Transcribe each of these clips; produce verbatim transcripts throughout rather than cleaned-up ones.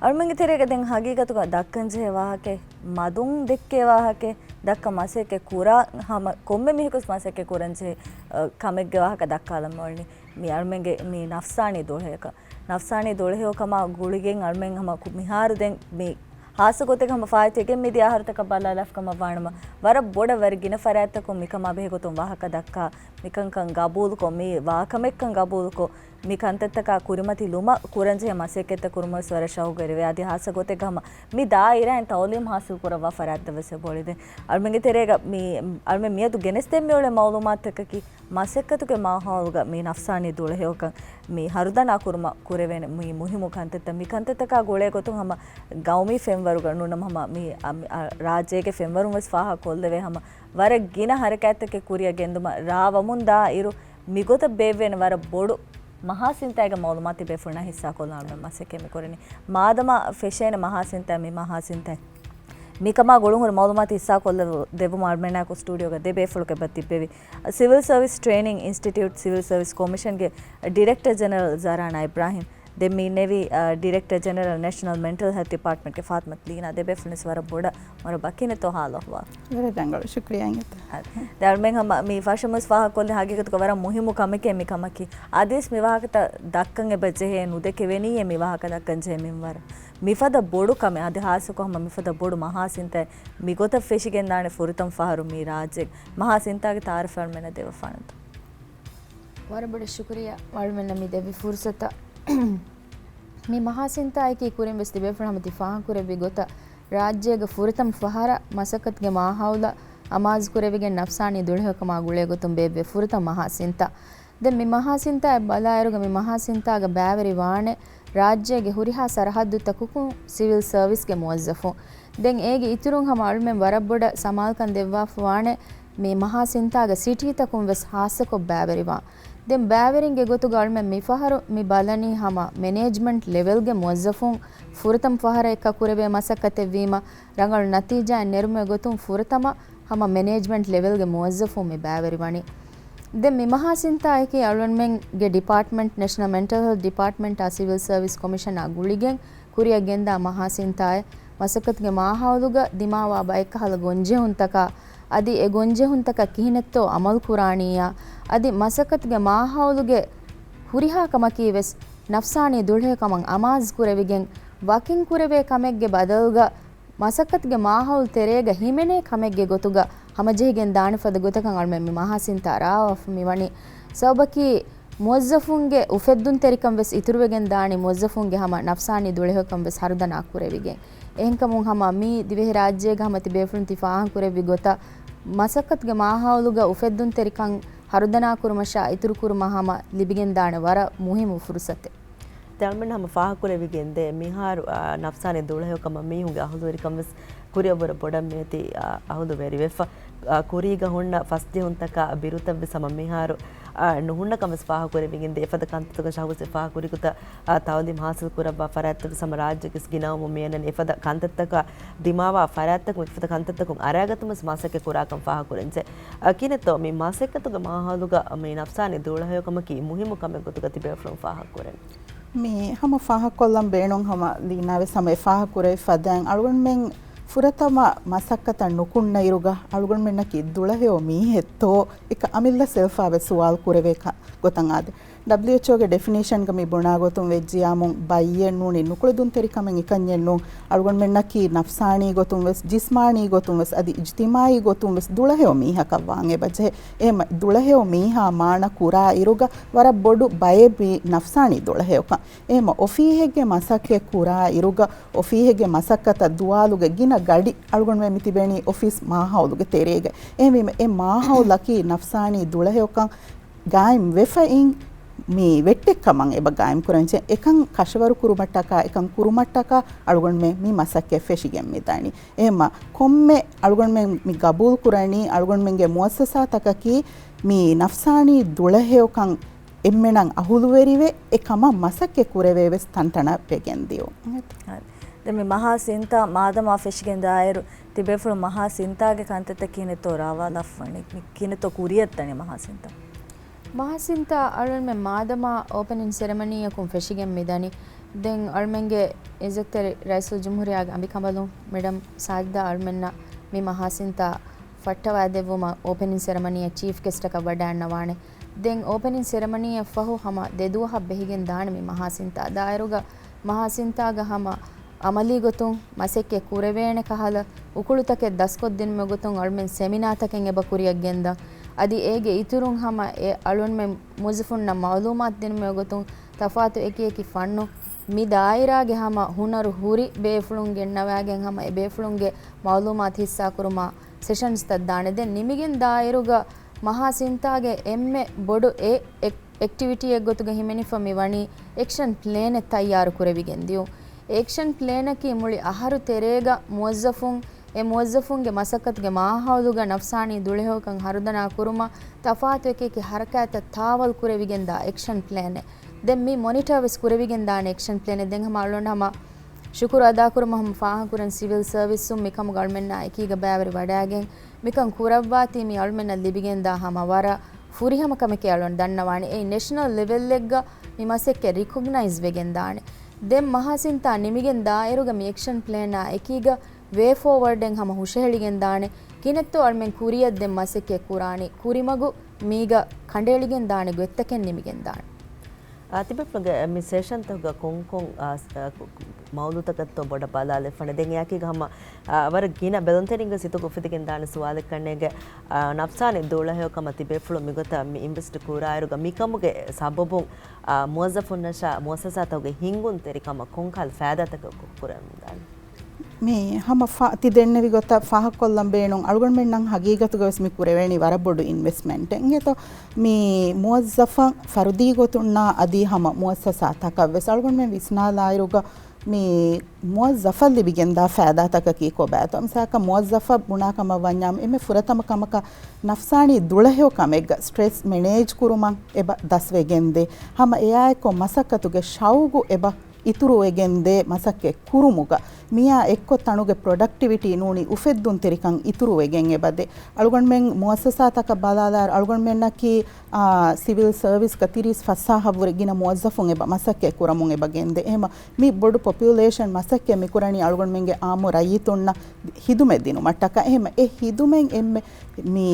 އަޅުމެންގެ ތެރޭގަ ދެން ހަގީގަތުގަ ދައްކަންޖެހޭ ވާހަކައެއް، މަދުން ދެއްކޭ ވާހަކައެއް، ދައްކަ މަސައްކަތް ކުރާ ހަމަ ކޮންމެ މީހަކުސް މަސައްކަތް ކުރަންޖެހޭ، އަ، ކަމެއްގެ ވާހަކަ ދައްކާލަން އޮންނަނީ. މި އަޅުމެންގެ މި ނަފްސާނީ ދުޅަހެޔޮކަން. ނަފްސާނީ ދުޅަހެޔޮކަމާ ގުޅިގެން އަޅުމެން ހަމަ ކު-، މިހާރު ދެން މި ހާއްސަ ގޮތެއް ހަމަ ފާއިތުވެގެން މިދިޔަ އަހަރުތަކަށް ބަލާލާފަ ކަމަށް ވާނަމަ، ވަރަށް ބޮޑަށް ވަރަށް ގިނަ ފަރާތްތަކުން މިކަމާ ބެހޭގޮތުން ވާހަކަ ދައްކާ، މިކަންކަން ގަބޫލުކޮށް، މި ވާކަމެއްކަން ގަބޫލުކޮށް، މި ކަންތައްތަކާ ކުރިމަތި ލުމަށް ކުރަންޖެހޭ މަސައްކަތްތައް ކުރުމަށް ވަރަށް ޝައުގުވެރިވޭ. އަދި ހާއްސަ ގޮތެއްގަ ހަމަ މި ދާއިރާއިން ތައުލީމް ހާސިލް ކުރައްވާ ފަރާތްތައް ވެސް އެބައޮޅި. ދެން އަޅުމެންގެ ތެރޭގަ މި، އަޅުމެން މިއަދު ގެނެސްދެން މިއުޅޭ މައުލޫމާތުތަކަކީ، މަސައްކަތުގެ މާހައުލުގަ މި ނަފްސާނީ ދުޅަހެޔޮކަން މި ހަރުދަނާ ކުރުމަށް ކުރެވޭނެ މި މުހިއްމު ކަންތައްތައް. މި ކަންތައްތަކާ ގުޅޭ ގޮތުން ހަމަ ގައުމީ ފެންވަރުގަ ނޫން ނަމަ ހަމަ މި، އަ، މި، އަ، ރާއްޖޭގެ ފެންވަރުން ވެސް ފާހަގަ ކޮށްލެވޭ ހަމަ ވަރަށް ގިނަ ހަރަކާތްތަކެއް ކުރިއަށް ގެންދުމަށް ރާވަމުން ދާ އިރު، މިގޮތަށް ބޭއްވޭނެ ވަރަށް ބޮޑު މަހާ ސިންތާގެ މައުލޫމާތު ތިބޭފުޅުންނާ ހިއްސާކޮށްލާން މަސައްކަތް މި ކުރަނީ. މާދަމާ ފެށޭނެ މަހާ ސިންތާ މި މަހާ ސިންތާ މިކަމާ ގުޅުންހުރި މައުލޫމާތު ހިއްސާކޮށްލަ-، ދެއްވުމަށް އަޅުމެންނާއެކު ސްޓޫޑިއޯގަ ދެ ބޭފުޅު އެބަ ތިއްބެވި. ސިވިލް ސަރވިސް ޓްރޭނިން އިންސްޓިޓިއުޓް، ސިވިލް ސަރވިސް ކޮމިޝަންގެ ޑިރެކްޓަރ ޖެނެރަލް ޒަރާނާ އިބްރާހިމް، ދެން މި އިންނެވި، އަ، ޑިރެކްޓަރ ޖެނެރަލް ނެޝަނަލް މެންޓަލް ހެލްތް ޑިޕާޓްމަންޓްގެ ފާތިމަތު ލީނާ. ދެ ބޭފުޅުންވެސް ވަރަށް ބޮޑަށް ވަރަށް ބަ ކިހިނެއްތޯ ހާލު އަހުވާލު؟ ވަރަށް ރަނގަޅު. ޝުކްރިޔާ އިނގޭތަ. އަދި ދެން އަޅުމެން ހަމަ މި ފަށަމުސް ފާހަގަކޮށްލި ހަގީގަތުގަ ވަރަށް މުހިއްމު ކަމެކޭ މި ކަމަކީ. އަދިވެސް މި ވާހަކަތައް ދައްކަން އެބަ ޖެހޭ ނުދެކެވެނީއޭ މި ވާހަކަ ދައްކަން ޖެހޭ މިންވަރަށް. މިފަދަ ބޮޑު ކަމެއް، އަދި ހާއްސަކޮށް ހަމަ މިފަދަ ބޮޑު މަހާ ސިންތައެއް މިގޮތަށް ފެށިގެންދާނެ ފުރަތަމަ ފަހަރު މި ރާއްޖޭގެ މަހާ ސިންތާގެ ތައާރަފް އަޅުމެންނަށް ދެއްވަފާނަންތޯ؟ ވަރަށް ބޮޑަށް ޝުކުރިއްޔާ އަޅުމެންނަށް މި ދެއްވި ފުރުސަތަށް. މި މަހާ ސިންތާއަކީ ކުރިން ވެސް ތިބޭފުޅުން ހަމަ ތި ފާހަގަކުރެއްވި ގޮތަށް ރާއްޖޭގެ ފުރަތަމަ ފަހަރަށް މަސައްކަތުގެ މާހައުލަށް އަމާޒުކުރެވިގެން ނަފްސާނީ ދުޅަހެޔޮކަމާ ގުޅޭ ގޮތުން ބޭއްވޭ ފުރަތަމަ މަހާ ސިންތާ. ދެން މި މަހާ ސިންތާއަށް ބަލާއިރުގަ މި މަހާ ސިންތާގަ ބައިވެރިވާނެ ރާއްޖޭގެ ހުރިހާ ސަރަހައްދުތަކުގަ ސިވިލް ސަރވިސްގެ މުވައްޒަފުން. ދެން އޭގެ އިތުރުން ހަމަ އަޅުމެން ވަރަށް ބޮޑަށް ސަމާލުކަން ދެއްވާފަވާނެ މި މަހާ ސިންތާގަ ސިޓީތަކުން ވެސް ހާއްސަކޮށް ބައިވެރިވާ. ދެން ބައިވެރިންގެ ގޮތުގަ އަޅުމެން މިފަހަރު މި ބަލަނީ ހަމަ މެނޭޖްމަންޓް ލެވެލްގެ މުވައްޒަފުން ފުރަތަމަ ފަހަރަށް އެކަ ކުރެވޭ މަސައްކަތެއްވީމަ، ރަނގަޅު ނަތީޖާއެއް ނެރުމުގެ ގޮތުން ފުރަތަމަ ހަމަ މެނޭޖްމަންޓް ލެވެލްގެ މުވައްޒަފުން މި ބައިވެރިވަނީ. ދެން މި މަހާ ސިންތާއަކީ އަޅުގަނޑުމެންގެ ޑިޕާޓްމަންޓް، ނެޝަނަލް މެންޓަލް ހެލްތް ޑިޕާޓްމަންޓާ ސިވިލް ސަރވިސް ކޮމިޝަނާ ގުޅިގެން ކުރިއަށް ގެންދާ މަހާ ސިންތާއެއް. މަސައްކަތުގެ މާހައުލުގަ ދިމާވާ ބައެއްކަހަލަ ގޮންޖެހުންތަކާ، އަދި އެ ގޮންޖެހުންތަކަށް ކިހިނެއްތޯ އަމަލު ކުރާނީޔާ، އަދި މަސައްކަތުގެ މާހައުލުގެ ހުރިހާ ކަމަކީ ވެސް ނަފްސާނީ ދުޅަހެޔޮ ކަމަށް އަމާޒު ކުރެވިގެން، ވަކިން ކުރެވޭ ކަމެއްގެ ބަދަލުގަ މަސައްކަތުގެ މާހައުލު ތެރޭގަ ހިމެނޭ ކަމެއްގެ ގޮތުގަ ހަމަޖެހިގެން ދާނެ ފަދަ ގޮތަކަށް އަޅުމެން މި މަހާ ސިންތާ ރާވާފަ މި ވަނީ. ސަބަބަކީ މުވައްޒަފުންގެ އުފެއްދުންތެރިކަން ވެސް އިތުރުވެގެން ދާނީ މުވައްޒަފުންގެ ހަމަ ނަފްސާނީ ދުޅަހެޔޮކަން ވެސް ހަރުދަނާ ކުރެވިގެން. އެހެންކަމުން ހަމަ މީ ދިވެހިރާއްޖޭގަ ހަމަ ތިބޭފުޅުން ތި ފާހަގަކުރެއްވި ގޮތަށް މަސައްކަތުގެ މާހައުލުގަ އުފެއްދުންތެރިކަން ހަރުދަނާކުރުމަށާ އިތުރުކުރުމަށް ހަމަ ލިބިގެންދާނެ ވަރަށް މުހިއްމު ފުރުސަތެއް. ދެން އަޅުމެން ހަމަ ފާހަގަކުރެވިގެންދޭ މިހާރު، އާ، ނަފްސާނީ ދުޅަހެޔޮކަމަށް މީހުންގެ އަހުލުވެރިކަން ވެސް ކުރިއަށްވުރެ ބޮޑަށް މިއޮތީ، އާ، އަހުލުވެރިވެފަ. އާ، ކުރީގަ ހުންނަ ފަސްޖެހުންތަކާ ބިރުތައްވެސް ހަމަ މިހާރު، އާ، ނުހުންނަ ކަން ވެސް ފާހަގަކުރެވިގެންދޭ. އެފަދަ ކަންތައްތަކުން ޝަހުސް ފާހަގަކުރި ގޮތަށް، އާ، ތައުލީމް ހާސިލް ކުރައްވާ ފަރާތްތަކުން ހަމަ ރާއްޖެ ގިނަވަމުން މިއަންނަނީ. އެފަދަ ކަންތައްތަކާ ދިމާވާ ފަރާތްތަކުން، އެފަދަ ކަންތައްތަކުން އަރައިގަތުމަސް މަސައްކަތް ކުރާކަން ފާހަގަކުރަންޖެ. އަ، ކިހިނެއްތޯ މި މަސައްކަތުގެ މާހައުލުގަ މި ނަފްސާނީ ދުޅަހެޔޮކަމަކީ މުހިއްމު ކަމެއް ގޮތުގަ ތިބޭފުޅުން ފާހަގަކުރަން؟ މި ހަމަ ފާހަގަކޮށްލަން ބޭނުން ހަމަ ލީނާވެސް ހަމަ އެ ފާހަގަކުރެވި ފަދައިން އަޅުގަނޑުމެން ފުރަތަމަ މަސައްކަތަށް ނުކުންނައިރުގަ އަޅުގަނޑުމެންނަކީ ދުޅަހެޔޮ މީހެއްތޯ އެކަ އަމިއްލަ ސެލްފާ ވެސް ސުވާލު ކުރެވޭ ކަ-، ގޮތަށް އާދެ. ޑަބްލިއުއެޗްއޯގެ ޑެފިނޭޝަންގަ މި ބުނާ ގޮތުން ވެއްޖިޔާމުން ބައްޔެއް ނޫނީ ނުކުޅެދުންތެރިކަމެއް އެކަންޏެއް ނޫން. އަޅުގަނޑުމެންނަކީ ނަފްސާނީ ގޮތުން ވެސް، ޖިސްމާނީ ގޮތުން ވެސް، އަދި އިޖްތިމާއީ ގޮތުން ވެސް ދުޅަހެޔޮ މީހަކަށް ވާން އެބަޖެހޭ. އެހެމަ ދުޅަހެޔޮ މީހާ މާނަ ކުރާ އިރުގަ ވަރަށް ބޮޑު ބައެއް މި ނަފްސާނީ ދުޅަހެޔޮކަން. އެހެމަ އޮފީހެއްގެ މަސައްކަތް ކުރާ އިރުގަ އޮފީހެއްގެ މަސައްކަތަށް ދުވާލުގެ ގިނަ ގަޑި އަޅުގަނޑުމެން މި ތިބެނީ އޮފީސް މާހައުލުގެ ތެރޭގަ. އެހެންވީމަ އެ މާހައުލަކީ ނަފްސާނީ ދުޅަހެޔޮކަން ގާއިމް ވެފައިން މި ވެއްޓެއްކަމަށް އެބަ ގާއިމް ކުރަންޖެ. އެކަން ކަށަވަރު ކުރުމަށްޓަކާ، އެކަން ކުރުމަށްޓަކާ އަޅުގަނޑުމެން މި މަސައްކަތް ފެށިގެން މިދަނީ. އެހެމަ ކޮންމެ އަޅުގަނޑުމެން މި ގަބޫލު ކުރަނީ އަޅުގަނޑުމެންގެ މުއައްސަސާތަކަކީ މި ނަފްސާނީ ދުޅަހެޔޮކަން އެންމެނަށް އަހުލުވެރިވެ، އެ ކަމަށް މަސައްކަތް ކުރެވޭ ވެސް ތަންތަނަށް ވެގެން ދިޔުން. ދެން މި މަހާ ސިންތާ މާދަމާ ފެށިގެން ދާއިރު، ތިބޭފުޅުން މަހާ ސިންތާގެ ކަންތައްތައް ކިހިނެއްތޯ ރާވާލާފަ ވަނީ؟ މި ކިހިނެއްތޯ ކުރިއަށް ދަނީ މަހާ ސިންތާ؟ މަހާ ސިންތާ އަޅުގަނޑުމެން މާދަމާ އޯޕަނިން ސެރެމަނީއަކުން ފެށިގެން މިދަނީ. ދެން އަޅުމެންގެ އިއްޒަތްތެރި ރައީސުލްޖުމްހޫރިއްޔާގެ އަނބިކަނބަލުން މެޑަމް ސާޖިދާ އަޅުމެންނަށް މި މަހާސިންތާ ފައްޓަވައިދެއްވުމަށް އޯޕެނިން ސެރެމަނީއަށް ޗީފް ގެސްޓަކަށް ވަޑައިގަންނަވާނެ. ދެން އޯޕެނިން ސެރެމަނީއަށް ފަހު ހަމަ ދެ ދުވަހަށް ބެހިގެން ދާނެ މި މަހާސިންތާ. ދާއިރުގަ މަހާސިންތާގަ ހަމަ އަމަލީ ގޮތުން މަސައްކަތް ކުރެވޭނެ ކަހަލަ، އުކުޅުތަކެއް ދަސްކޮށްދިނުމުގެ ގޮތުން އަޅުމެން ސެމިނާތަކެއް އެބަ ކުރިއަށް ގެންދަން. އަދި އޭގެ އިތުރުން ހަމަ އެ އަޅުންމެން މުވައްޒަފުންނަށް މައުލޫމާތު ދިނުމުގެ ގޮތުން ތަފާތު އެކި އެކި ފަންނު މި ދާއިރާގެ ހަމަ ހުނަރު ހުރި ބޭފުޅުން ގެންނަވައިގެން ހަމަ އެ ބޭފުޅުންގެ މައުލޫމާތު ހިއްސާކުރުމަށް ސެޝަންސްތައް ދާނެ. ދެން ނިމިގެން ދާއިރުގަ މަހާސިންތާގެ އެންމެ ބޮޑު އެ އެކް-، އެކްޓިވިޓީއެއްގޮތުގަ ހިމެނިފަ މި ވަނީ އެކްޝަން ޕްލޭނެއް ތައްޔާރު ކުރެވިގެން ދިޔުން. އެކްޝަން ޕްލޭނަކީ މުޅި އަހަރު ތެރޭގަ މުވައްޒަފުން، އެ މުވައްޒަފުންގެ މަސައްކަތުގެ މާހައުލުގަ ނަފްސާނީ ދުޅަހެޔޮކަން ހަރުދަނާ ކުރުމަށް ތަފާތު އެކި އެކި ހަރަކާތްތައް ތާވަލް ކުރެވިގެންދާ އެކްޝަން ޕްލޭނެއް. ދެން މި މޮނިޓާ ވެސް ކުރެވިގެން ދާނެ އެކްޝަން ޕްލޭނެއް. ދެން ހަމަ އަޅުގަނޑު ހަމަ ޝުކުރު އަދާކުރުމަށް ހަމަ ފާހަގަކުރަން ސިވިލް ސަރވިސްއުން މިކަމުގަ އަޅުމެންނާ އެކީގަ ބައިވެރި ވަޑައިގެން މިކަން ކުރައްވާތީ މި އަޅުމެންނަށް ލިބިގެންދާ ހަމަ ވަރަށް ފުރިހަމަ ކަމެކޭ އަޅުން ދަންނަވާނެ. އެއީ ނެޝަނަލް ލެވެލްއެއްގަ މި މަސައްކަތް ރިކޮގްނައިޒް ވެގެން ދާނެ. ދެން މަހާސިންތާ ނިމިގެން ދާއިރުގަ މި އެކްޝަން ޕްލޭނާ އެކީގަ ވޭ ފޯވަރޑެއް ހަމަ ހުށަހެޅިގެން ދާނެ. ކިނެއްތޯ އަޅުމެން ކުރިއަށް ދެން މަސައްކަތް ކުރާނީ. ކުރިމަގު މީގަ ކަނޑައެޅިގެން ދާނެ ގޮތްތަކެއް ނިމިގެން ދާނެ. އާ، ތިބޭފުޅުންގެ މި ސެޝަންތަކުގަ ކޮންކޮން، އާ، ސް-، އާ، ކު-، ކު-، މައުޟޫޢުތަކަށްތޯ ބޮޑަށް ބަލާލެވިފާނެ؟ ދެން އެއާއެކީގަ ހަމަ، އާ، ވަރަށް ގިނަ ބެލުންތެރިންގެ ސިތުގަ އުފެދިގެން ދާނެ ސުވާލެއް ކަންނޭނގެ، އާ، ނަފްސާނީ ދުޅަހެޔޮކަމަށް ތިބޭފުޅުން މިގޮތަށް މި އިންވެސްޓް ކުރާއިރުގަ މިކަމުގެ ސަބަބުން، އާ، މުވައްޒަފުންނަށާ މުއައްސަސާތަކުގެ ހިންގުންތެރިކަމަށް ކޮންކަހަލަ ފައިދާތަކެއް ކުރެވެމުންދާނެ؟ މި ހަމަ ފާ-، ތި ދެންނެވި ގޮތަށް ފާހަގަކޮށްލަން ބޭނުން، އަޅުގަނޑުމެންނަށް ހަގީގަތުގަވެސް މި ކުރެވޭނީ ވަރަށް ބޮޑު އިންވެސްޓްމަންޓެއް. އިނގޭތޯ، މި މުވައްޒަފަށް ފަރުދީ ގޮތުންނާ އަދި ހަމަ މުއައްސަސާތަކަށްވެސް އަޅުގަނޑުމެން ވިސްނާލާއިރުގަ މި މުވައްޒަފަށް ލިބިގެންދާ ފައިދާތަކަކީ ކޮބާތޯ؟ މިސާލަކަށް މުވައްޒަފަށް ބުނާ ކަމަށް ވަންޏާ އެންމެ ފުރަތަމަ ކަމަކަށް ނަފްސާނީ ދުޅަހެޔޮ ކަމެއްގަ ސްޓްރެސް މެނޭޖް ކުރުމަށް އެބަ ދަސްވެގެންދޭ. ހަމަ އެއާއެއްކޮށް މަސައްކަތުގެ ޝައުގު އެބަ އިތުރުވެގެންދޭ މަސައްކަތް ކުރުމުގަ، މިއާ އެއްކޮށް ތަނުގެ ޕްރޮޑަކްޓިވިޓީ ނޫނީ އުފެއްދުންތެރިކަން އިތުރުވެގެން އެބަދޭ. އަޅުގަނޑުމެން މުއައްސަސާތަކަށް ބަލާލާއިރު، އަޅުގަނޑުމެންނަކީ، އާ، ސިވިލް ސަރވިސްގަ ތިރީސް ފަސްހާހަށްވުރެ ގިނަ މުވައްޒަފުން އެބަ މަސައްކަތް ކުރަމުން އެބަ ގެންދޭ. އެހެމަ މި ބޮޑު ޕޮޕިއުލޭޝަން މަސައްކަތް މި ކުރަނީ އަޅުގަނޑުމެންގެ އާއްމު ރައްޔިތުންނަށް ހިދުމަތް ދިނުމަށްޓަކާ. އެހެމަ އެ ހިދުމަތް އެންމެ މި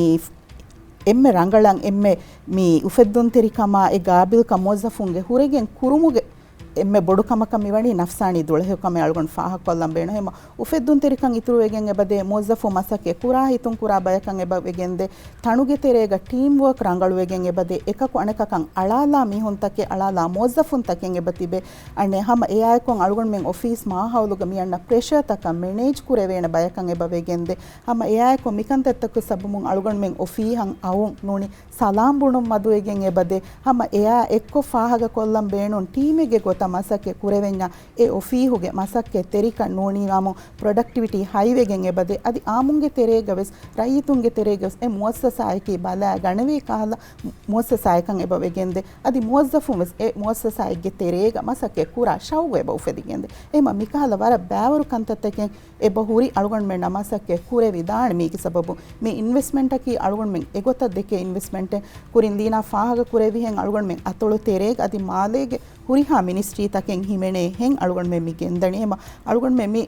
އެންމެ ރަނގަޅަށް އެންމެ މި އުފެއްދުންތެރިކަމާ އެ ގާބިލްކަން މުވައްޒަފުންގެ ހުރެގެން ކުރުމުގެ އެންމެ ބޮޑު ކަމަކަށް މިވަނީ ނަފްސާނީ ދުޅަހެޔޮކަމެއް އަޅުގަނޑު ފާހަގަކޮށްލަން ބޭނުން. ހެމަ އުފެއްދުންތެރިކަން އިތުރުވެގެން އެބަދޭ، މުވައްޒަފުން މަސައްކަތް ކުރާ ހިތުން ކުރާ ބަޔަކަށް އެބަ ވެގެންދޭ، ތަނުގެ ތެރޭގަ ޓީމް ވޯކް ރަނގަޅުވެގެން އެބަދޭ، އެކަކު އަނެކަކަށް އަޅާލާ މީހުންތަކެއް، އަޅާލާ މުވައްޒަފުންތަކެއް އެބަ ތިބޭ. އަނެއް ހަމަ އެއާއެކު އަޅުގަނޑުމެން އޮފީސް މާހައުލުގަ މިއަންނަ ޕްރެޝަރތަކަށް މެނޭޖް ކުރެވޭނެ ބަޔަކަށް އެބަ ވެގެންދޭ. ހަމަ އެއާއެކު މިކަންތައްތަކުގެ ސަބަބުން އަޅުގަނޑުމެން އޮފީހަށް އައުން ނޫނީ ސަލާމް ބުނުން މަދުވެގެން އެބަދޭ. ހަމަ އެއާ އެއްކޮށް ފާހަގަކޮށްލަން ބޭނުން ޓީމެއްގެ ގޮތަށް މަސައްކަތް ކުރެވެންޏާ އެ އޮފީހުގެ މަސައްކަތް ތެރިކަން ނޫނީ ވާމު ޕްރޮޑަކްޓިވިޓީ ހައިވެގެން އެބަދޭ. އަދި އާއްމުންގެ ތެރޭގަވެސް ރައްޔިތުންގެ ތެރޭގަވެސް އެ މުއައްސަސާއަކީ ބަލާ ގަނެވޭ ކަހަލަ މުއައްސަސާއެއްކަން އެބަ ވެގެންދޭ. އަދި މުވައްޒަފުން ވެސް އެ މުއައްސަސާއެއްގެ ތެރޭގަ މަސައްކަތް ކުރާ ޝައުގު އެބަ އުފެދިގެންދޭ. އެހެމަ މިކަހަލަ ވަރަށް ބައިވަރު ކަންތައްތަކެއް އެބަ ހުރި އަޅުގަނޑުމެންނަށް މަސައްކަތް ކުރެވިދާނެ. މީގެ ސަބަބުން މި އިންވެސްޓްމަންޓަކީ އަޅުގަނޑުމެން އެގޮތަށް ދެކޭ އިންވެސްޓްމަންޓެއް. ކުރިން ލީނާ ފާހަގަ ކުރެއްވިހެން އަޅުގަނޑުމެން އަތޮޅު ތެރޭގަ އަދި މާލޭގެ ހުރިހާ މިނިސްޓްރީތަކެއް ހިމެނޭހެން އަޅުގަނޑުމެން މި ގެންދަނީ. އެހެމަ އަޅުގަނޑުމެން މި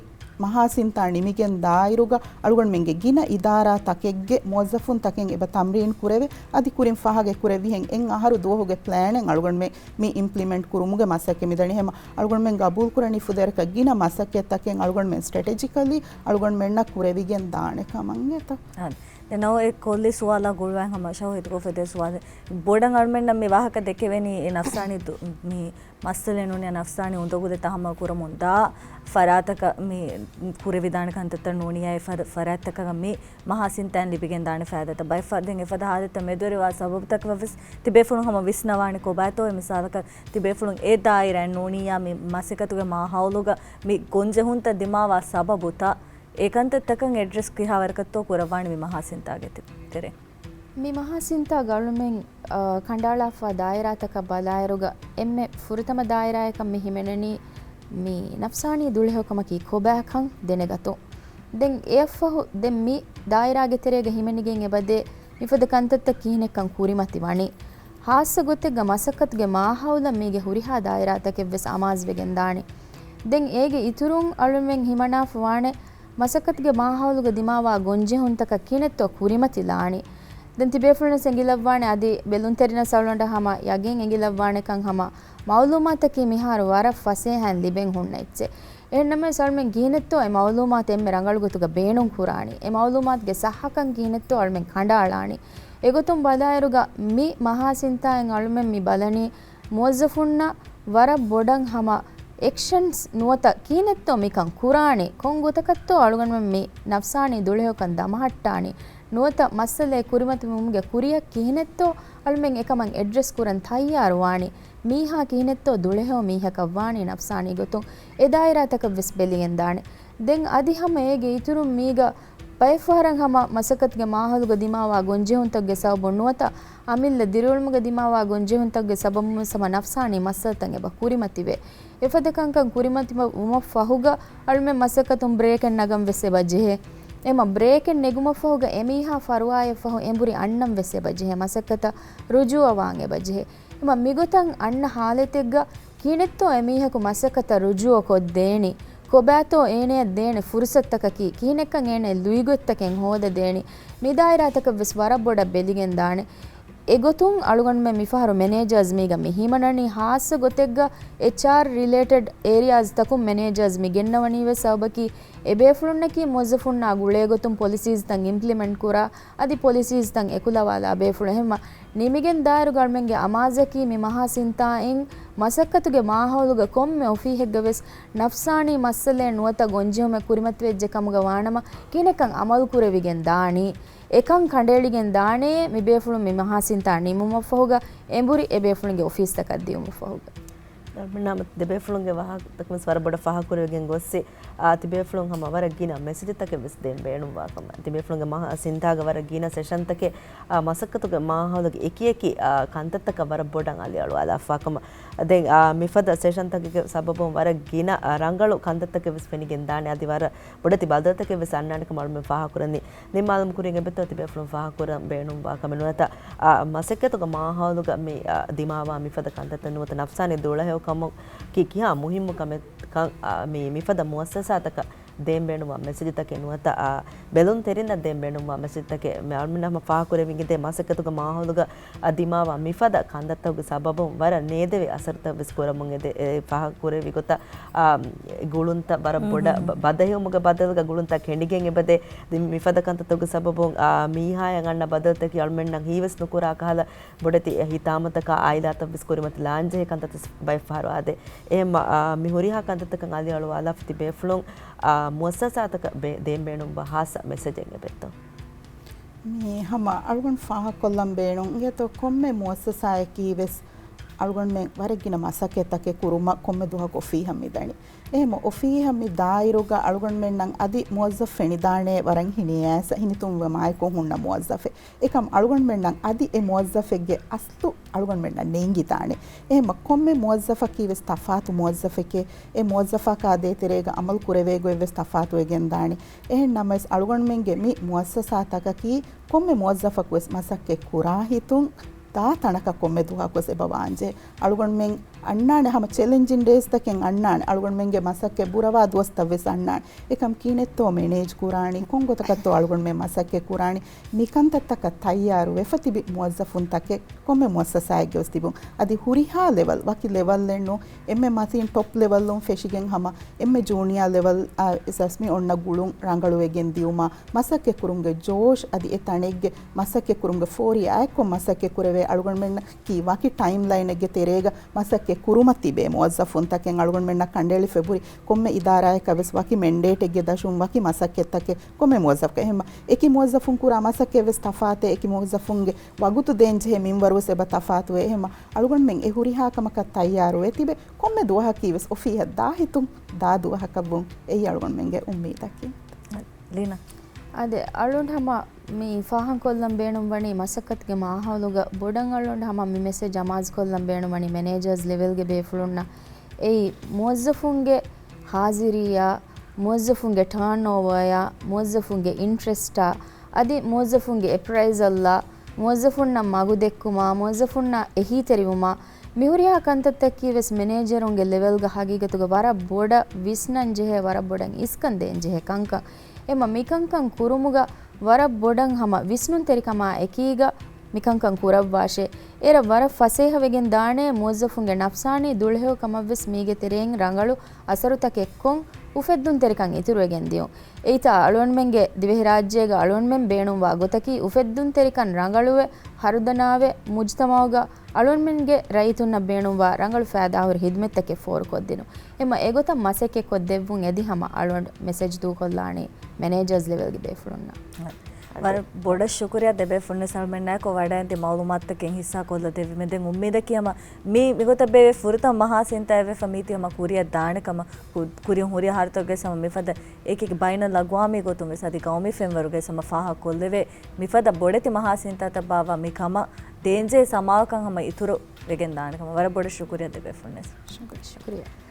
މަހާ ސިންތާ ނިމިގެން ދާއިރުގަ އަޅުގަނޑުމެންގެ ގިނަ އިދާރާތަކެއްގެ މުވައްޒަފުންތަކެއް އެބަ ތަމްރީން ކުރެވޭ. އަދި ކުރިން ފާހަގަ ކުރެއްވިހެން އެއް އަހަރު ދުވަހުގެ ޕްލޭނެއް އަޅުގަނޑުމެން މި އިމްޕްލިމެންޓް ކުރުމުގެ މަސައްކަތް މިދަނީ. ހެމަ އަޅުގަނޑުމެން ގަބޫލުކުރަނީ ފުދޭވަރަކަށް ގިނަ މަސައްކަތްތަކެއް އަޅުގަނޑުމެން ސްޓްރެޓެޖިކަލީ އަޅުގަނޑުމެންނަށް ކުރެވިގެން ދާނެ ކަމަށް އެތަ؟ އާނ. ދެން ނަވަ އެ ކޮށްލި ސުވާލާ ގުޅުވާ ހަމަ ޝަހު ހިތުގަ އުފެދޭ ސުވާލެއް. ބޮޑަށް އަޅުމެންނަށް މި ވާހަކަ ދެކެވެނީ އެ ނަފްސާނީ ދު-، މި މައްސަލައެއް ނޫނިއްޔާ ނަފްސާނީ އުނދަގުލެއް ތަހައްމަލް ކުރަމުން ދާ ފަރާތަކަށް މި ކުރެވިދާނެ ކަންތައްތައް ނޫނިއްޔާ އެ ފަރ-، ފަރާތްތަކަކަށް މި މަހާ ސިންތާއިން ލިބިގެން ދާނެ ފައިދާތައް. ބައެއް ފަ-، ދެން އެފަދަ ހާލަތްތައް މެދުވެރިވާ ސަބަބުތަކަށް ވެސް ތިބޭފުޅުން ހަމަ ވިސްނަވާނެ ކޮބާތޯ އެ މިސާލަކަށް ތިބޭފުޅުން އެ ދާއިރާއިން ނޫނިއްޔާ މި މަސައްކަތުގެ މާހައުލުގަ މި ގޮންޖެހުންތައް ދިމާވާ ސަބަބުތައް އެ ކަންތައްތަކަށް އެޑްރެސް ކިހާވަރަކަށްތޯ ކުރައްވާނެ މި މަހާ ސިންތާގެ ތެ-، ތެރޭ؟ މި މަހާ ސިންތާގަ އަޅުމެން، އާ، ކަނޑައަޅާފާ ދާއިރާތަކަށް ބަލާއިރުގަ އެންމެ ފުރަތަމަ ދާއިރާއަކަށް މި ހިމެނެނީ މި ނަފްސާނީ ދުޅަހެޔޮކަމަކީ ކޮބާކަން ދެނެގަތުން. ދެން އެއަށްފަހު ދެން މި ދާއިރާގެ ތެރޭގަ ހިމެނިގެން އެބަދޭ މިފަދަ ކަންތައްތައް ކިހިނެއްކަން ކުރިމަތި ވަނީ. ހާއްސަ ގޮތެއްގަ މަސައްކަތުގެ މާހައުލަށް މީގެ ހުރިހާ ދާއިރާތަކެއްވެސް އަމާޒުވެގެން ދާނެ. ދެން އޭގެ އިތުރުން އަޅުމެން ހިމަނާފަ ވާނެ މަސައްކަތުގެ މާހައުލުގަ ދިމާވާ ގޮންޖެހުންތަކަށް ކިހިނެއްތޯ ކުރިމަތިލާނީ. ދެން ތިބޭފުޅުން އެނގިލައްވާނެ އަދި ބެލުންތެރިންނަށް އަޅުގަނޑަށް ހަމަ ޔަގީން އެނގިލައްވާނެކަން ހަމަ މައުލޫމާތަކީ މިހާރު ވަރަށް ފަސޭހައިން ލިބެން ހުންނަ އެއްޗެއް. އެހެންނަމަވެސް އަޅުމެން ކިހިނެއްތޯ އެ މައުލޫމާތު އެންމެ ރަނގަޅު ގޮތުގަ ބޭނުން ކުރާނީ؟ އެ މައުލޫމާތުގެ ސައްހަކަން ކިހިނެއްތޯ އަޅުމެން ކަނޑައަޅާނީ؟ އެގޮތުން ބަލާއިރުގަ މި މަހާ ސިންތާއިން އަޅުމެން މި ބަލަނީ މުވައްޒަފުންނަށް ވަރަށް ބޮޑަށް ހަމަ އެކްޝަންސް ނުވަތަ ކިހިނެއްތޯ މިކަން ކުރާނީ؟ ކޮން ގޮތަކަށްތޯ އަޅުގަނޑުމެން މި ނަފްސާނީ ދުޅަހެޔޮކަން ދަމަހައްޓާނީ؟ ނުވަތަ މައްސަލައެއް ކުރިމަތިވުމުގެ ކުރިއަށް ކިހިނެއްތޯ އަޅުމެން އެކަމަށް އެޑްރެސް ކުރަން ތައްޔާރުވާނީ؟ މީހާ ކިހިނެއްތޯ ދުޅަހެޔޮ މީހަކަށް ވާނީ ނަފްސާނީ ގޮތުން އެ ދާއިރާތަކަށް ވެސް ބެލިގެން ދާނެ. ދެން އަދި ހަމަ އޭގެ އިތުރުން މީގަ ބައެއްފަހަރަށް ހަމަ މަސައްކަތުގެ މާހައުލުގަ ދިމާވާ ގޮންޖެހުންތަކުގެ ސަބަބުން ނުވަތަ އަމިއްލަ ދިރިއުޅުމުގަ ދިމާވާ ގޮންޖެހުންތަކުގެ ސަބަބުން ވެސް ހަމަ ނަފްސާނީ މައްސަލަތައް އެބަ ކުރިމަތިވޭ. އެފަދަ ކަންކަން ކުރިމަތިވުމަށް ފަހުގަ އަޅުމެން މަސައްކަތުން ބްރޭކެއް ނަގަން ވެސް އެބަ ޖެހޭ. އެމަ ބްރޭކެއް ނެގުމަށްފަހުގަ އެމީހާ ފަރުވާއަށްފަހު އެނބުރި އަންނަން ވެސް އެބަ ޖެހޭ. މަސައްކަތަށް ރުޖޫއަވާން އެބަ ޖެހޭ. އެމަ މިގޮތަށް އަންނަ ހާލަތެއްގަ ކިހިނެއްތޯ އެމީހަކު މަސައްކަތަށް ރުޖޫއަކޮށްދޭނީ؟ ކޮބާތޯ އޭނަޔަށް ދޭނެ ފުރުސަތުތަކަކީ؟ ކިހިނެއްކަން އޭނަޔަށް ލުއިގޮތްތަކެއް ހޯދަދޭނީ؟ މިދާއިރާތަކަށްވެސް ވަރަށް ބޮޑަށް ބެލިގެން ދާނެ. އެގޮތުން އަޅުގަނޑުމެން މިފަހަރު މެނޭޖާސް މީގަ މި ހިމަނަނީ ހާއްސަ ގޮތެއްގަ އެޗްއާރް ރިލޭޓެޑް އޭރިއާސްތަކުން މެނޭޖާސް މި ގެންނަވަނީވެސް ސަބަބަކީ އެބޭފުޅުންނަކީ މުވައްޒަފުންނާ ގުޅޭގޮތުން ޕޮލިސީސްތައް އިމްޕްލިމެންޓް ކުރާ އަދި ޕޮލިސީސްތައް އެކުލަވާލާ ބޭފުޅުން. އެހެންމަ ނިމިގެން ދާއިރުގަ އަޅުމެންގެ އަމާޒަކީ މި މަހާ ސިންތާއިން މަސައްކަތުގެ މާހައުލުގަ ކޮންމެ އޮފީހެއްގަވެސް ނަފްސާނީ މައްސަލައެއް ނުވަތަ ގޮންޖެހުމެއް ކުރިމަތިވެއްޖެ ކަމުގަ ވާނަމަ ކިހިނެއްކަން އަމަލު ކުރެވިގެން ދާނީ؟ އެކަން ކަނޑައެޅިގެން ދާނޭ މި ބޭފުޅުން މި މަހާ ސިންތާ ނިމުމަށްފަހުގަ އެނބުރި އެ ބޭފުޅުންގެ އޮފީސްތަކަށް ދިޔުމަށްފަހުގަ. ނަމަ ތިބޭފުޅުންގެ ވާހަކަތަކުން ވެސް ވަރަށް ބޮޑަށް ފާހަގަކުރެވިގެން ގޮއްސި، އާ، ތިބޭފުޅުން ހަމަ ވަރަށް ގިނަ މެސެޖްތަކެއް ވެސް ދޭން ބޭނުންވާ ކަމަށް، ތިބޭފުޅުންގެ މަހާ ސިންތާގަ ވަރަށް ގިނަ ސެޝަންތަކެއް، އާ، މަސައްކަތުގެ މާހައުލުގެ އެކިއެކި، އާ، ކަންތައްތަކަށް ވަރަށް ބޮޑަށް އަލިއަޅުވާލާފާ ކަމަށް. ދެން، އާ، މިފަދަ ސެޝަންތަކުގެ ސަބަބުން ވަރަށް ގިނަ، އާ، ރަނގަޅު ކަންތައްތަކެއް ވެސް ފެނިގެން ދާނެ. އަދި ވަރަށް ބޮޑެތި ބަދަލުތަކެއް ވެސް އަންނާނެ ކަމަށް އަޅުމެން ފާހަގަކުރަނީ. ދެން މާލޫމް ކުރިން އެބައޮތްތޯ ތިބޭފުޅުން ފާހަގަކުރަން ބޭނުންވާ ކަމެއް ނުވަތަ، އާ، މަސައްކަތުގެ މާހައުލުގަ މި، އާ، ދިމާވާ މިފަދަ ކަންތައްތައް ނުވަތަ ނަފްސާނީ ދުޅަހެޔޮކަމަކީ ކިހާ މުހިއްމު ކަމެއްކަން، އާ، މި، މިފަދަ މުއައްސަސާތަކަށް ދޭން ބޭނުންވާ މެސެޖްތަކެއް ނުވަތަ، އާ، ބެލުންތެރިންނަށް ދޭން ބޭނުންވާ މެސެޖްތަކެއް މި އަޅުމެން ހަމަ ފާހަގަކުރެވިގެންދޭ މަސައްކަތުގެ މާހައުލުގަ، އާ، ދިމާވާ މިފަދަ ކަންތައްތަކުގެ ސަބަބުން ވަރަށް ނޭދެވޭ އަސަރުތައް ވެސް ކުރަމުން އެދެ، އެ، ފާހަގަކުރެއްވި ގޮތަށް، އާ، ގުޅުންތައް ވަރަށް ބޮޑަށް ބަ-، ބަދަހިވުމުގެ ބަދަލުގަ ގުޅުންތައް ކެނޑިގެން އެބަދޭ. ދެން މިފަދަ ކަންތައްތަކުގެ ސަބަބުން، އާ، މީހާޔަށް އަންނަ ބަދަލުތަކީ އަޅުމެންނަށް ހީވެސް ނުކުރާ ކަހަލަ ބޮޑެތި ހިތާމަތަކާ އާއިލާތައް ވެސް ކުރިމަތިލާންޖެހޭ ކަންތައްތައް ބައެއްފަހަރު އާދޭ. އެހެންމަ، އާ، މި ހުރިހާ ކަންތައްތަކަށް އަލިއަޅުވާލާފަ ތިބޭފުޅުން، އާ، މުއައްސަސާތަކަށް ބޭ-، ދޭން ބޭނުންވާ ހާއްސަ މެސެޖެއް އެބައޮތްތޯ؟ މި ހަމަ އަޅުގަނޑު ފާހަގަކޮށްލަން ބޭނުން އިނގޭތޯ ކޮންމެ މުއައްސަސާއަކީ ވެސް އަޅުގަނޑުމެން ވަރަށް ގިނަ މަސައްކަތްތަކެއް ކުރުމަށް ކޮންމެ ދުވަހަކު އޮފީހަށް މިދަނީ. އެހެންމަ އޮފީހަށް މި ދާއިރުގަ އަޅުގަނޑުމެންނަށް އަދި މުވައްޒަފް ފެނިދާނޭ ވަރަށް ހިނިއައިސް ހިނިތުންވުމާއެކު ހުންނަ މުވައްޒަފެއް. އެކަމް އަޅުގަނޑުމެންނަށް އަދި އެ މުވައްޒަފެއްގެ އަސްލު އަޅުގަނޑުމެންނަށް ނޭނގިދާނެ. އެހެންމަ ކޮންމެ މުވައްޒަފަކީ ވެސް ތަފާތު މުވައްޒަފެކޭ. އެ މުވައްޒަފާ ކާދޭތެރޭގަ އަމަލު ކުރެވޭ ގޮތް ވެސް ތަފާތުވެގެން ދާނެ. އެހެން ނަމަވެސް އަޅުގަނޑުމެންގެ މި މުވައްސަސާތަކަކީ ކޮންމެ މުވައްޒަފަކު ވެސް މަސައްކަތް ކުރާ ހިތުން ދާ ތަނަކަށް ކޮންމެ ދުވަހަކު ވެސް އެބަ ވާންޖެހޭ. އަޅުގަނޑުމެން އަންނާނެ ހަމަ ޗެލެންޖިން ޑޭސްތަކެއް އަންނާނެ. އަޅުގަނޑުމެންގެ މަސައްކަތް ބުރަވާ ދުވަސްތައް ވެސް އަންނާނެ. އެކަމް ކިހިނެއްތޯ މެނޭޖް ކުރާނީ؟ ކޮން ގޮތަކަށްތޯ އަޅުގަނޑުމެން މަސައްކަތް ކުރާނީ؟ މިކަންތައްތަކަށް ތައްޔާރު ވެފަ ތިބި މުވައްޒަފުންތަކެއް ކޮންމެ މުއައްސަސާއެއްގެ ވެސް ތިބުން. އަދި ހުރިހާ ލެވަލް، ވަކި ލެވަލްއެއް ނޫން، އެންމެ މަތީން ޓޮޕް ލެވަލްއުން ފެށިގެން ހަމަ އެންމެ ޖޫނިއާ ލެވަލް އަށް ވެސް މި އޮންނަ ގުޅުން ރަނގަޅުވެގެން ދިޔުމަށް، މަސައްކަތް ކުރުމުގެ ޖޯޝް އަދި އެ ތަނެއްގެ މަސައްކަތް ކުރުމުގެ ފޯރި އާއެއްކޮށް މަސައްކަތް ކުރެވޭ އަޅުގަނޑުމެންނަކީ ވަކި ޓައިމްލައިނެއްގެ ތެރޭގަ މަސައްކަތް ކުރުމަށް ތިބޭ މުވައްޒަފުންތަކެއް އަޅުގަނޑުމެންނަށް ކަނޑައެޅި ފެބުރި ކޮންމެ އިދާރާއަކަށް ވެސް ވަކި މެންޑޭޓެއްގެ ދަށުން ވަކި މަސައްކަތްތަކެއް ކޮންމެ މުވައްޒަފަކަށް. އެހެންމަ އެކި މުވައްޒަފުން ކުރާ މަސައްކަތް ވެސް ތަފާތޭ، އެކި މުވައްޒަފުންގެ ވަގުތު ދޭން ޖެހޭ މިންވަރު ވެސް އެބަ ތަފާތުވޭ. އެހެންމަ އަޅުގަނޑުމެން އެ ހުރިހާ ކަމަކަށް ތައްޔާރުވެ ތިބެ ކޮންމެ ދުވަހަކީ ވެސް އޮފީހަށް ދާ ހިތުން ދާ ދުވަހަކަށްވުން އެއީ އަޅުގަނޑުމެންގެ އުއްމީދަކީ. ލީނާ. އާދެ، އަޅުން ހަމަ މި ފާހަގަކޮށްލަން ބޭނުންވަނީ މަސައްކަތުގެ މާހައުލުގަ ބޮޑަށް އަޅުން ހަމަ މި މެސެޖް އަމާޒުކޮށްލަން ބޭނުންވަނީ މެނޭޖާސް ލެވެލްގެ ބޭފުޅުންނަށް. އެއީ މުވައްޒަފުންގެ ހާޒިރީއާ، މުވައްޒަފުންގެ ޓާންއޯވާއާ، މުވައްޒަފުންގެ އިންޓްރެސްޓާ، އަދި މުވައްޒަފުންގެ އެޕްރައިޒަލްއާ، މުވައްޒަފުންނަށް މަގު ދެއްކުމާ، މުވައްޒަފުންނަށް އެހީތެރިވުމާ، މިހުރިހާ ކަންތައްތަކީ ވެސް މެނޭޖަރުންގެ ލެވެލްގަ ހަގީގަތުގަ ވަރަށް ބޮޑަށް ވިސްނަން ޖެހޭ، ވަރަށް ބޮޑަށް އިސްކަން ދޭން ޖެހޭ ކަންކަން. އެމަ މިކަންކަން ކުރުމުގަ ވަރަށް ބޮޑަށް ހަމަ ވިސްނުންތެރިކަމާ އެކީގަ މިކަންކަން ކުރައްވާށޭ. އޭރަށް ވަރަށް ފަސޭހަވެގެން ދާނޭ މުވައްޒަފުންގެ ނަފްސާނީ ދުޅަހެޔޮކަމަށްވެސް މީގެ ތެރެއިން ރަނގަޅު އަސަރުތަކެއް ކޮށް، އުފެއްދުންތެރިކަން އިތުރުވެގެން ދިޔުން. އެއިތާ އަޅުގަނޑުމެންގެ ދިވެހިރާއްޖޭގަ އަޅުގަނޑުމެން ބޭނުންވާ ގޮތަކީ އުފެއްދުންތެރިކަން ރަނގަޅުވެ، ހަރުދަނާވެ، މުޖުތަމަޢުގަ އަޅުގަނޑުމެންގެ ރައްޔިތުންނަށް ބޭނުންވާ ރަނގަޅު ފައިދާހުރި ހިދުމަތްތަކެއް ފޯރުކޮށްދިނުން. އެމަ އެގޮތަށް މަސައްކަތްކޮށްދެއްވުން އެދި ހަމަ އަޅުގަނޑު މެސެޖް ދޫކޮށްލާނީ މެނޭޖާސް ލެވެލްގެ ބޭފުޅުންނަށް. ވަރަށް ބޮޑަށް ޝުކުރިއްޔާ ދެބޭފުޅުންނަށް އަޅުމެންނާއެކު ވަޑައިގެން ދިޔަ މަޢުލޫމާތުތަކެއް ހިއްސާ ކޮށްލަ ދެއްވީމަ. ދެން އުއްމީދަކީ ހަމަ މި މިގޮތަށް ބޭއްވި ފުރަތަމަ މަހާ ސިންތާއެއް ވެފަ މީތި ހަމަ ކުރިއަށް ދާނެ ކަމަށް. ކު-، ކުރިން ހުރި އަހަރުތަކުގައި ހަމަ މިފަދަ އެކި ބައިނަލްއަގްވާމީ ގޮތުން ވެސް އަދި ގައުމީ ފެންވަރުގައި ހަމަ ފާހަގަ ކޮށްލެވޭ މިފަދަ ބޮޑެތި މަހާ ސިންތާތައް ބާއްވާ މި ކަމަށް ދޭންޖެހޭ ސަމާލުކަން ހަމަ އިތުރު ވެގެން ދާނެ ކަމަށް. ވަރަށް ބޮޑަށް ޝުކުރިއްޔާ ދެބޭފުޅުންނަށް. ޝުކުރިއްޔާ.